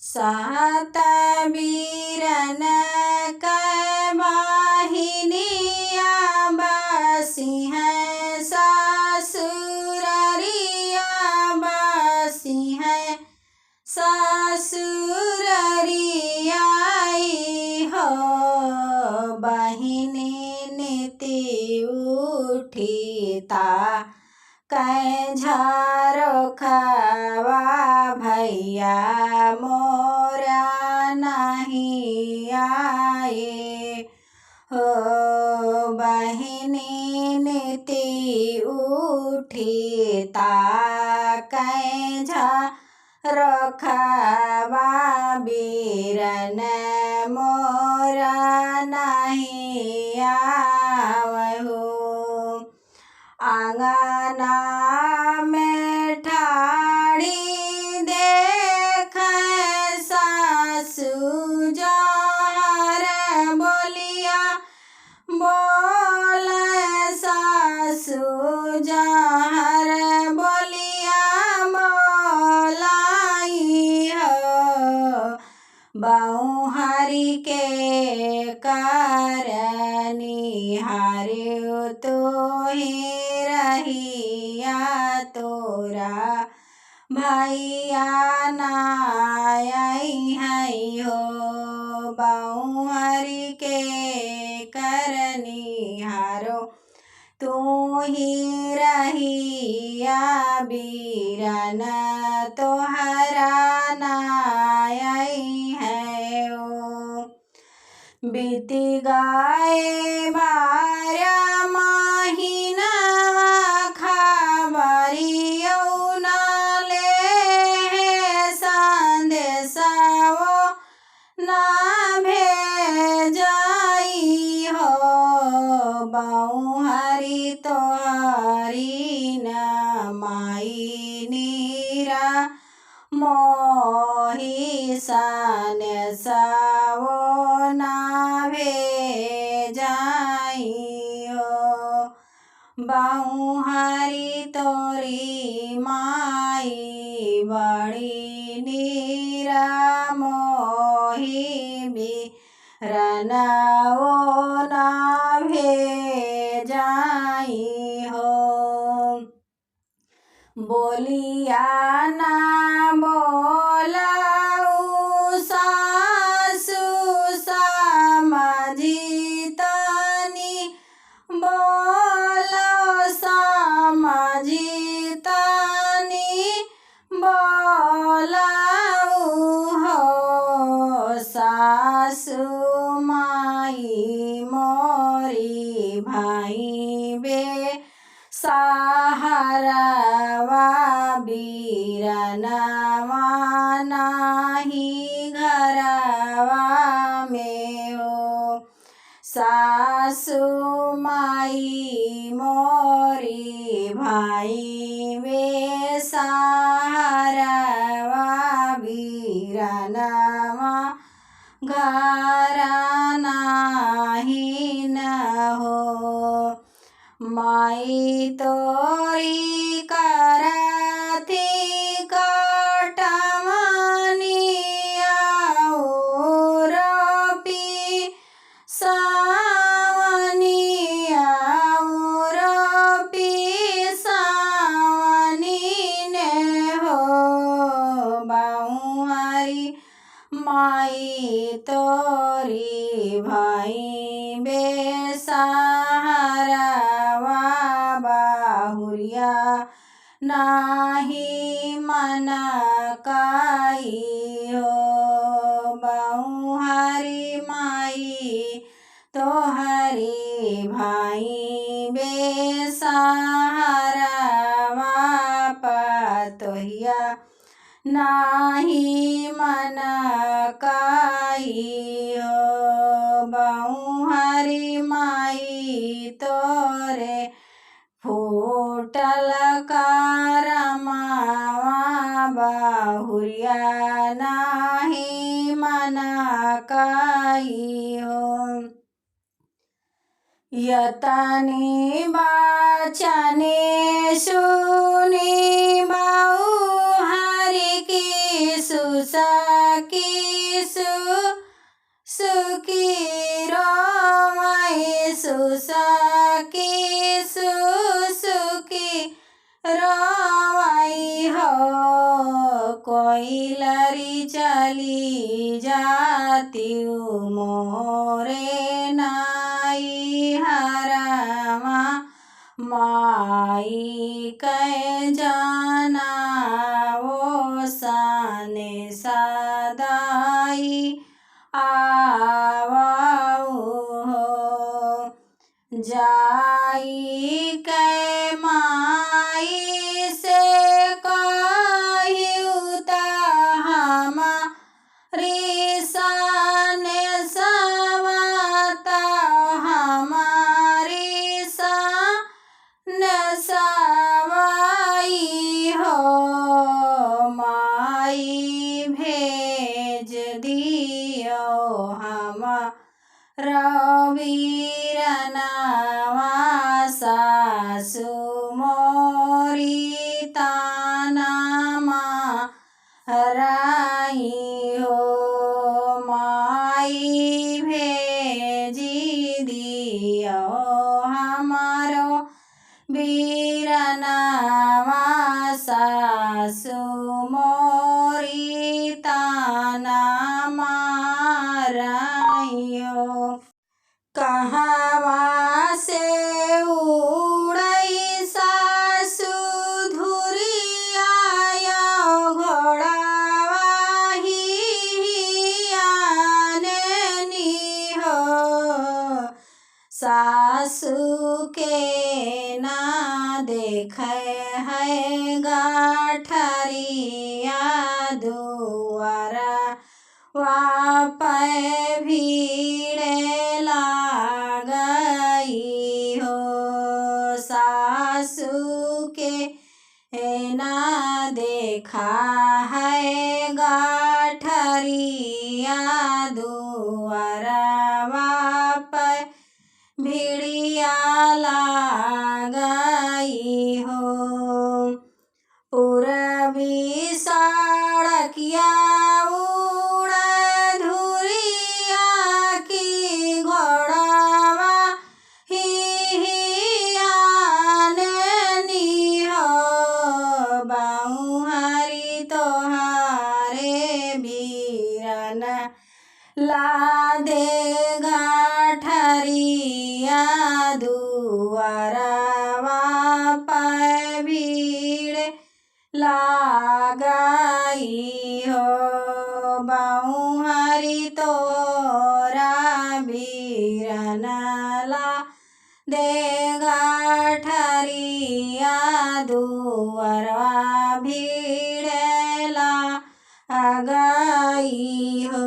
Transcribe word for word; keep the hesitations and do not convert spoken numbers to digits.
सात बीरन कै बहिनिया बसिहैं ससुररिया, बसिहैं ससुररिया। ई हो बहिनी निति उठिता कै झरोखवा, भैया मोरा नहीं आए। हो बहिनी निति उठिता कै झरोखवा, बीरन मोरा नहीं आवहु। आंगना में ठाड़ी देखै सासु जहर बोलिया, बोलै सासु जहर बोलिया, बोलाई हो बउहरी के करनी, हारिउ तू ही रहिया तोरा भैया ना अइहैं हो। बउहरी के करनी, हारो तू ही रहिया, बीरन तोहरा ना अइहैं हो। बीति गए बारह महीनवा, खबरियो ना लेहे, संदेशवो ना भेजाई हो। बउहरी तोहरी ना माई नीरा मोही, संदेशवो ना भेजाई हो। बउहरी तोरी माई बड़ी नीरा मोही, बीरनवो ना भेजाई हो। बोलिया ना बोलाऊ सासु समझी तनी, बोलो समझी तनी, बोलाऊ हो सासु माई मोरी भाई बे सहारवा बीरनवा नाही घरवा में हो। सासु माई मोरी भाई बे सहारवा बीरनवा घरा नाही न हो। माई तोरी करथी कटवनी अउर पी सावनी अउर पी सावनी ने हो। बउहरी माई तोरी भाई बे सहारवा बहुरिया नाही मन काई हो। बउहरी माई तोहरी भाई बे सहारवा पतोहिया नाही मन काई हो। बउहरी माई तोरे फूटल करमवा बहुरिया नाही मन काई हो। यतनी बचने सुनी बउहरी की सुसक की सु सुकी रोवई सुसकी सुसुकी रोवई हो। कोइलरी चली जातिउ मोरे नाई हरवा, माई कै जाना ओ सने सदाई आवउ हो। जाई कै माई से कहिउ त हमारी सने सवा त हमारी सन सवाई हो। माई भेज दियो हमारो बीरनवा, सासु मोरी ताना मारई हो। माई भेजी दियो हमारो बीरनवा, सासु मोरी ताना मारई हो। कहवा से उड़ई सासु धुरिया, यो घोड़वा हिहियाने नी हो। सासु के ना देखै है गठरिया, दुआरवा पै भीड़े लागई हो। सासु के ना देखा है गठरिया, दुआरवा पै भीड़िया लागई हो। पूरबी सड़किया उड़ै धुरिया, कि घोड़वा हिहियाने नी हो। बउहरी तोहरे बीरन लादे गठरिया, दुआरवा पै भीड़ लागई हो। बउहरी तोहरे बीरन लादे गठरिया, दुआरवा भीड़ लागई हो।